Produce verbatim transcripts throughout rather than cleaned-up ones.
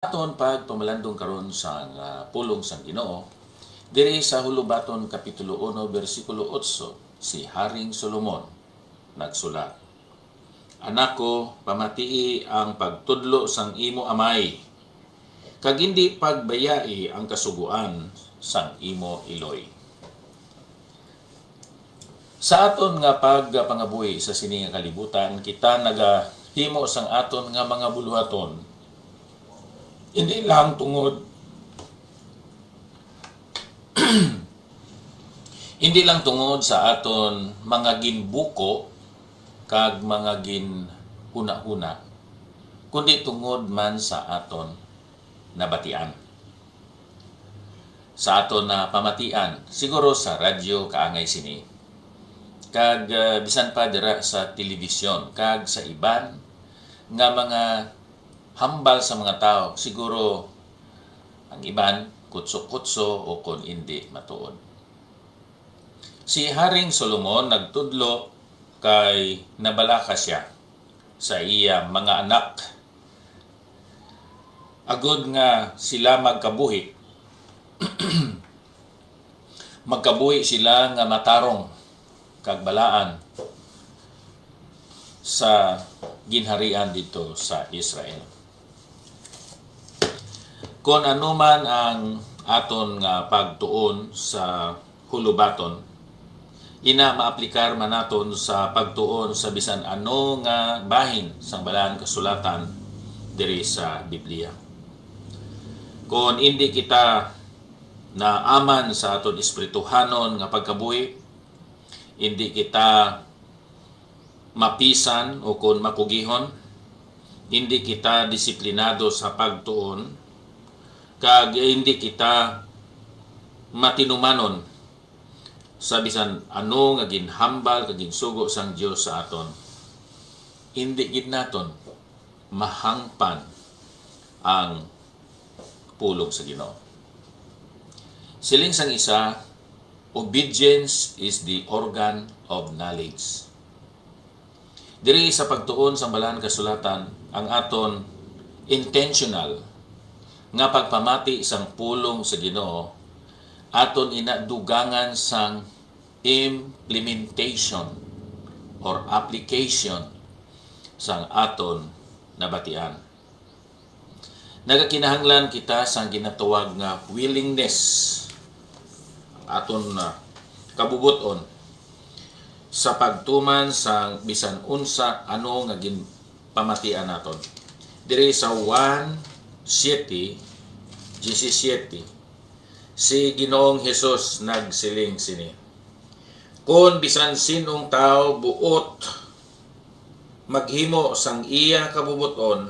Aton pagpamalandong karon sa, ah, pulong sang Ginoo, diri sa Hulubaton Kapitulo uno, bersikulo otso, si Haring Solomon nagsulat, "Anak ko, pamatii ang pagtudlo sang imo amay, kag indi pagbayai ang kasugoan sang imo iloy." Sa aton nga pagpangabuhi sa sini nga kalibutan, kita nagahimo sang aton nga mga buluhaton. Hindi lang tungod hindi lang tungod sa aton mga ginbuko kag mga ginhunahuna, kundi tungod man sa aton nabatian, sa aton na pamatian, siguro sa radyo, kaangay sini, kag, ah, bisan pa dira sa telebisyon, kag sa iban nga mga hambal sa mga tawo, siguro ang iban kutso-kutso o kon indi matuod. Si Haring Solomon nagtudlo kay nabalaka sia sa iya mga anak, agod nga sila magkabuhi, magkabuhi sila nga matarong kag balaan sa ginharian didto sa Israel. Kon ano man ang aton nga pagtuon sa Hulubaton, ina maaplikar man naton sa pagtuon sa bisan ano nga bahin sang Balaan Kasulatan diri sa Biblia. Kon indi kita naaman sa aton espirituhanon nga pagkabuhi, indi kita mapisan o kon makugihon, indi kita disiplinado sa pagtuon, kag indi kita matinumanon sa bisan ano nga ginhambal kag ginsugo sang Dios sa aton, indi gid naton mahangpan ang pulong sa Ginoo. Siling sang isa, "Obedience is the organ of knowledge." Diri sa pagtuon sang Balaan Kasulatan, ang aton intentional nga pagpamati sang pulong sa Ginoo, aton ina dugangan sang implementation or application sang aton nabatian. Nagakinahanglan kita sang ginatawag nga willingness, aton, ah, kabubot-on sa pagtuman sang bisan unsa ano nga ginpamatian naton. Diri sa Juan siete diecisiete, si Ginoong Jesus nagsiling sini, "Kon bisan sin-ong tawo buot maghimo sang iya kabubot-on,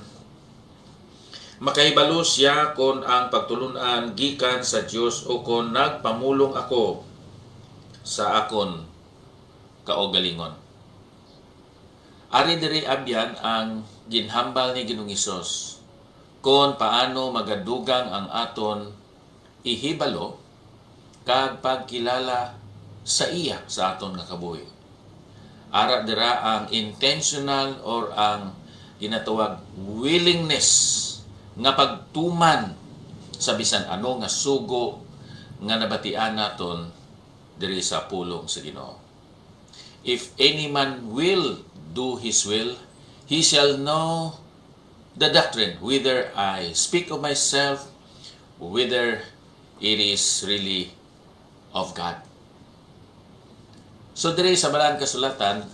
makahibalo sia kon ang pagtulon-an gikan sa Dios o kon nagpamulong ako sa akon kaugalingon." Ari diri abyan ang ginhambal ni Ginoong Hesus kon paano magadugang ang aton ihibalo kag pagkilala sa iya sa aton nga kabuhi. Ara dira ang intentional or ang ginatawag willingness nga pagtuman sa bisan ano nga sugo nga nabatian naton diri sa pulong sa Ginoo. "If any man will do his will, he shall know the doctrine, whether I speak of myself, whether it is really of God." So, diri sa Balaan Kasulatan,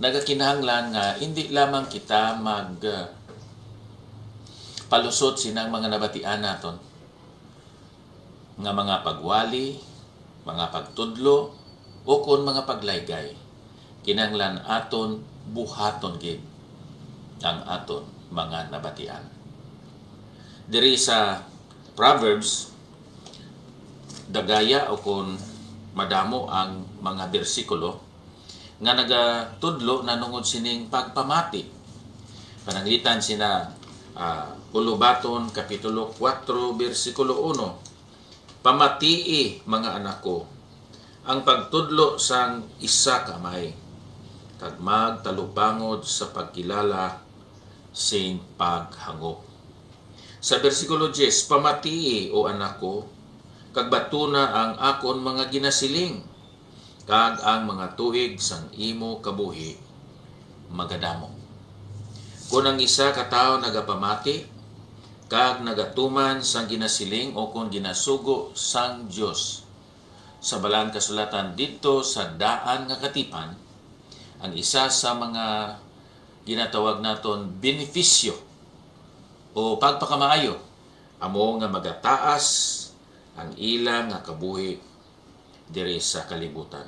nagakinahanglan nga indi lamang kita mag, ah, palusot sinang mga nabatian naton nga mga pagwali, mga pagtudlo, o kon mga paglaygay. Kinahanglan aton buhaton gid ang aton mga nabatian. Diri sa Proverbs, dagaya o kon madamo ang mga bersikulo nga nagatudlo nanungod sining pagpamati. Pananglitan sina, ah, Ulubaton, Kapitulo kuwatro, bersikulo uno, "Pamatii, mga anak ko, ang pagtudlo sang isa ka amay, kag magtalupangod sa pagkilala sing paghangop." Sa bersikulo diyes, "Pamatii, O anak ko, kag batuna ang akon mga ginasiling, kag ang mga tuig sang imo kabuhi magadamo." Kon ang isa ka tawo nagapamati kag nagatuman sang ginasiling o kon ginasugo sang Dios sa Balaan Kasulatan didto sa daan nga katipan, ang isa sa mga ginatawag naton benepisyo o pagpakamaayo amo nga magataas ang ila nga kabuhi diri sa kalibutan.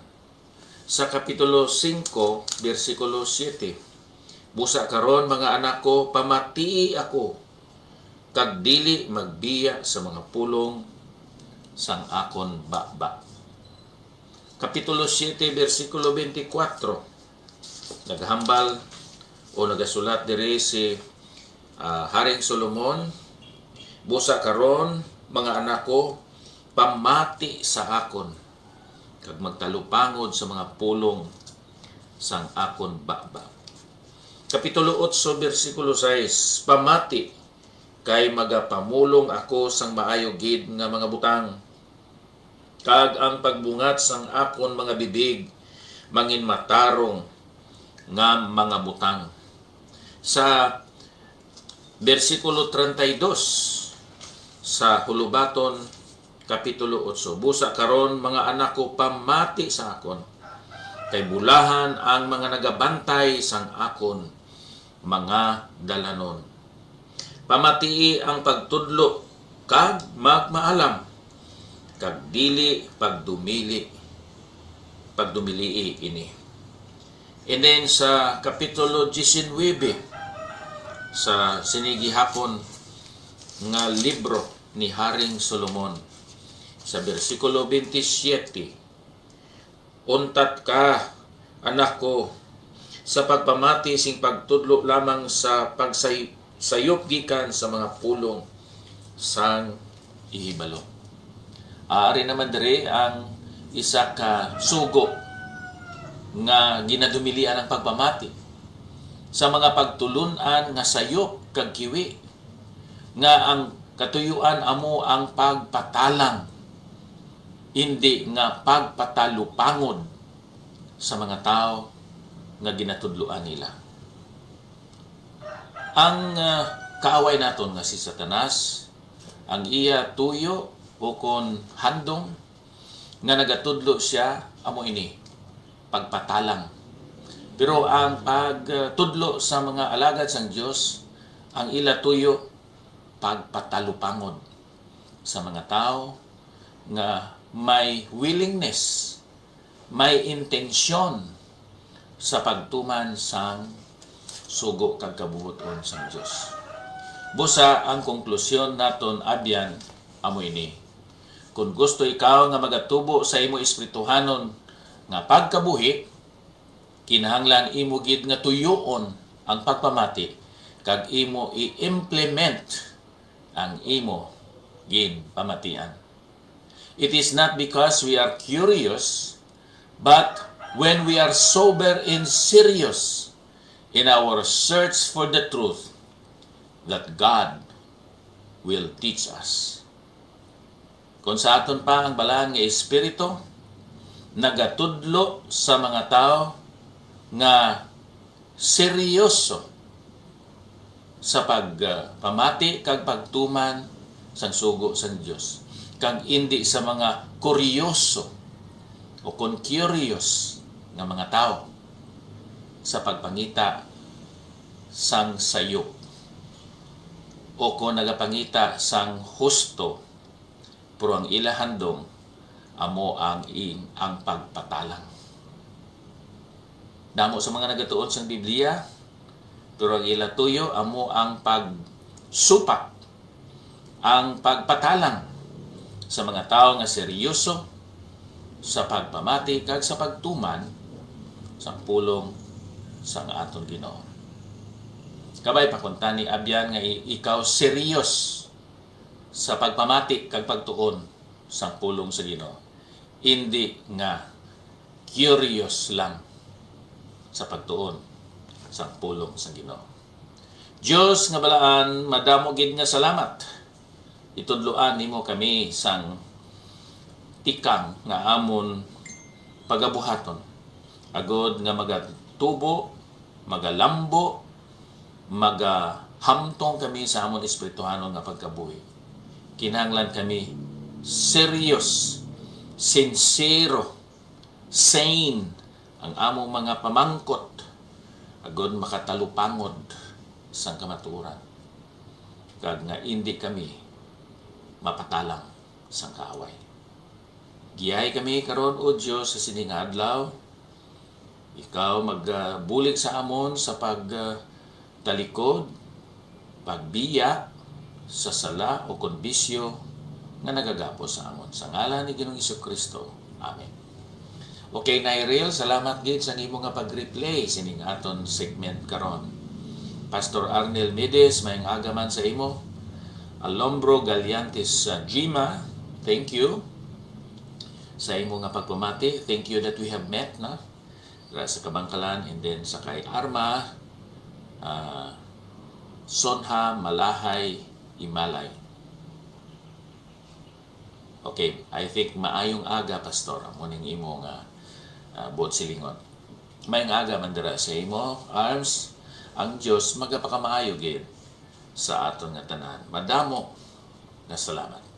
Sa Kapitulo singko, bersikulo siyete, "Busa karon, mga anak ko, pamatii ako, kag dili magbiya sa mga pulong sang akon baba." Kapitulo siyete, bersikulo twenty-four, naghambal o nagasulat diri si, ah, Haring Solomon, "Busa karon, mga anak ko, pamati sa akon, kag magtalupangod sa mga pulong sang akon baba." Kapitulo otso, bersikulo sais, "Pamati, kay magapamulong ako sang maayo gid nga mga butang, kag ang pagbungat sang akon mga bibig manginmatarong nga mga butang." Sa bersikulo treinta y dos sa Hulubaton, Kapitulo otso, "Busa karon, mga anak ko, pamati sa akon, kay bulahan ang mga nagabantay sang akon mga dalanon. Pamatii ang pagtudlo kag magmaalam, kag dili pagdumili, pagdumilii ini." And then sa Kapitulo diecinuebe sa sini gihapon nga libro ni Haring Solomon, sa bersikulo twenty-seven, "Untat ka, anak ko, sa pagpamati sing pagtudlo lamang sa pagsay-, sayop gikan sa mga pulong sang ihibalo." Ari naman diri ang isa ka sugo nga ginadumilian ang pagpamati sa mga pagtulun-an nga sayop kag kiwi, nga ang katuyuan amo ang pagpatalang, indi nga pagpatalupangod sa mga tawo nga ginatudloan nila. Ang, ah, kaaway naton nga si Satanas, ang iya tuyo o kon handom nga nagatudlo siya, amo ini, pagpatalang. Pero ang pagtudlo sa mga alagad sang Dios, ang ila tuyo, pagpatalupangod sa mga tawo nga may willingness, may intensyon sa pagtuman sang sugo kag kabuhot-on sang Dios. Busa, ang konklusyon naton abyan amo ini: kon gusto ikaw nga magatubo sa imo espirituhanon nga pagkabuhi, kinahanglan imo gid nga tuyoon ang pagpamati kag imo i-implement ang imo ginpamatian. It is not because we are curious, but when we are sober and serious in our search for the truth, that God will teach us. Kung sa aton pa ang Balaan nga Espiritu nagatudlo sa mga tawo nga seryoso sa pagpamati kag pagtuman sang sugo sang Dios, kag indi sa mga kuryoso o kon curious nga mga tawo sa pagpangita sang sayop o kon nagapangita sang husto, pero ang ila handom amo ang in-, ang pagpatalang. Damo sa mga nagatuon sang Biblia, pero ang ila tuyo amo ang pagsupak, ang pagpatalang sa mga tawo nga seryoso sa pagpamati kag sa pagtuman sa pulong sang aton Ginoo. Kabay pa kuntani abyan nga i-, ikaw seryos sa pagpamati kag pagtuon sang pulong sa Ginoo, indi nga curious lang sa pagtuon sang pulong sa Ginoo. Dios nga balaan, madamo gid nga salamat. Itudloan nimo kami sang tikang nga amon pagabuhaton, agod nga magatubo, magalambo, magahamtong kami sa amon espirituhanon nga pagkabuhi. Kinahanglan kami serious, sincero, sane ang among mga pamangkot, agod makatalupangod sang kamatuoran, kag nga indi kami mapatalang sang kaaway. Giyahi kami karon, O Dios, sa sini nga adlaw. Ikaw magbulig sa amon sa pagtalikod, pagbiya sa sala o kon bisyo nga nagagapos sa amon. Sa ngalan ni Ginoong Jesu-Cristo. Amen. Okay, Nairil, salamat gid sa imo nga pag-replay sining aton segment karon. Pastor Arnel Mides, maayong aga man sa imo. Alombro Galiantes, uh, Jima, thank you sa imo nga pagpamati. Thank you that we have met, na? Dira sa Kabangkalan, and then sa kay Arma, ah, Sonha, Malahay, Imalay. Okay, I think maayong aga, Pastor. Amo ning imo nga, ah, buot silingon. Maayong aga man dira sa imo, Arms. Ang Dios magapakamaayo gid sa aton nga tanan. Madamo nga salamat.